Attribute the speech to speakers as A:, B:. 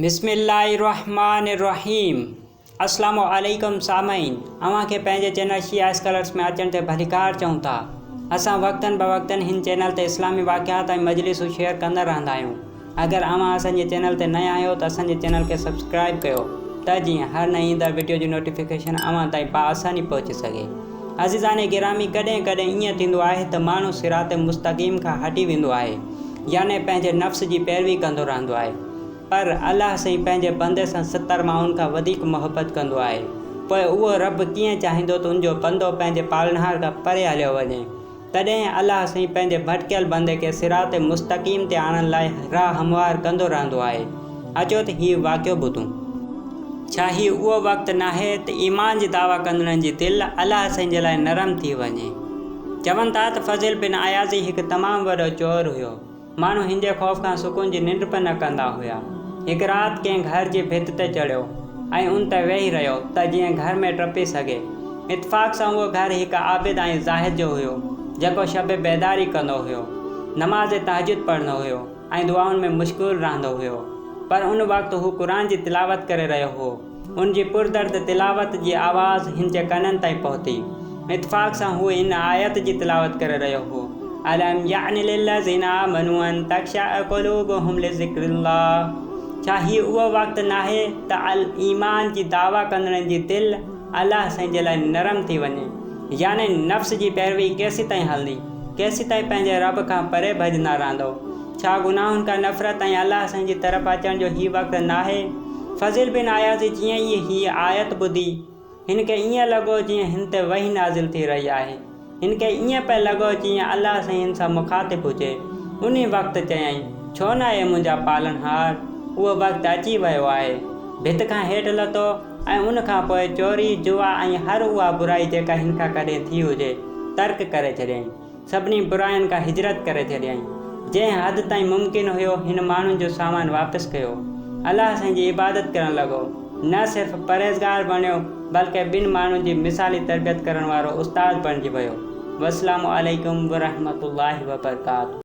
A: بسم الله الرحمٰن الرحيم اسلام عليڪم سامعين اوهان کي پنهنجي چينل شيعه اسڪالرس ۾ اچڻ تي ڀليڪار چئون ٿا اسان وقتن بوقتن هن چينل تي اسلامي واقعات ۽ مجلسون شيئر ڪندا رهندا آهيون اگر اوهان اسان جي چينل تي نيا آهيو ته اسان جي چينل کي سبسڪرائب ڪيو ته جيئن هر نئين ايندڙ وڊيو جي نوٽيفڪيشن اوهان تائين باآساني پهچي سگهي عزيزان گرامي ڪڏهن ڪڏهن ائين ٿيندو آهي ته ماڻهو صراط مستقيم کان هٽي ويندو آهي يعني پنهنجي نفس جي پيروي ڪندو رهندو آهي پر الله سائين پنهنجي بندي سان ستر مائن کان وڌيڪ محبت ڪندو آهي پوء اهو رب ڪيئن چاهيندو ته ان جو بندو پنهنجي پالڻهار کان پري هليو وڃي تڏهن الله سائين پنهنجي ڀٽڪيل بندي کي صراط مستقيم تي آڻڻ لاء راهه هموار ڪندو رهندو آهي اچو ته هي واقعو ٻڌون. ڇا هي اهو وقت ناهي ته ايمان جي دعويٰ ڪندڙن جي دل الله سائين جي لاء نرم ٿي وڃي؟ چون ٿا ته فضيل بن اياضي هڪ تمام وڏو چور هيو. ماڻهو هن جي خوف کان سڪون جي ننڊ به نه ڪندا هيا. هڪ رات ڪنهن گهر جي ڀت تي چڙهيو ۽ ان تي ويهي رهيو ته جيئن گهر ۾ ٽپي سگهي. اتفاق سان اهو گهر هڪ عابد ۽ زاهد جو هيو، جيڪو شب بيداري ڪندو هيو. نماز تهجد پڙهندو هيو. ۽ دعائن ۾ مشغول رهندو هيو پر ان وقت هو قرآن جي تلاوت ڪري رهيو هو. ان جي پردرد تلاوت جي آواز هن جي ڪنن تائين پهتي. اتفاق سان هو ان آيت جي تلاوت ڪري رهيو هو، الم يعن للذين آمنوا ان تخشع قلوبهم لذڪر الله ڇا هي اهو وقت ناهي ته ايمان جي دعويٰ ڪندڙن جي دل الله سائين جي لاء نرم ٿي وڃي يعني نفس جي پيروي ڪيسيتائين هلندي؟ ڪيسيتائين پنهنجي رب کان پري ڀڄندا رهندؤ؟ ڇا گناهن کان نفرت ۽ الله سائين جي طرف اچڻ جو هي وقت ناهي؟ فضيل بن اياز جيئن ئي هيء آيت ٻڌي، هن کي ائين لڳو جيئن هن تي وحي نازل ٿي رهي آهي. هن کي ائين پئي لڳو جيئن الله سائين هن سان مخاطب هجي. انهي وقت چيائين، ڇو نه اي منهنجا پالڻهار! اهو وقت اچي ويو آهي. ڀت کان هيٺ لٿو ۽ ان کان پوء چوري، جوا ۽ هر اها برائي جيڪا هن کان ڪڏهن ٿي هجي، ترڪ ڪري ڇڏيائين. سڀني براين کان هجرت ڪري ڇڏيائين. جنهن حد تائين ممڪن هيو، هن ماڻهن جو سامان واپس ڪيو. الله سائين جي عبادت ڪرڻ لڳو. نه صرف پرهيزگار بڻيو، بلڪه ٻن ماڻهن جي مثالي تربيت ڪرڻ وارو استاد بڻجي ويو. والسلام عليڪم ورحمة الله وبرڪاته.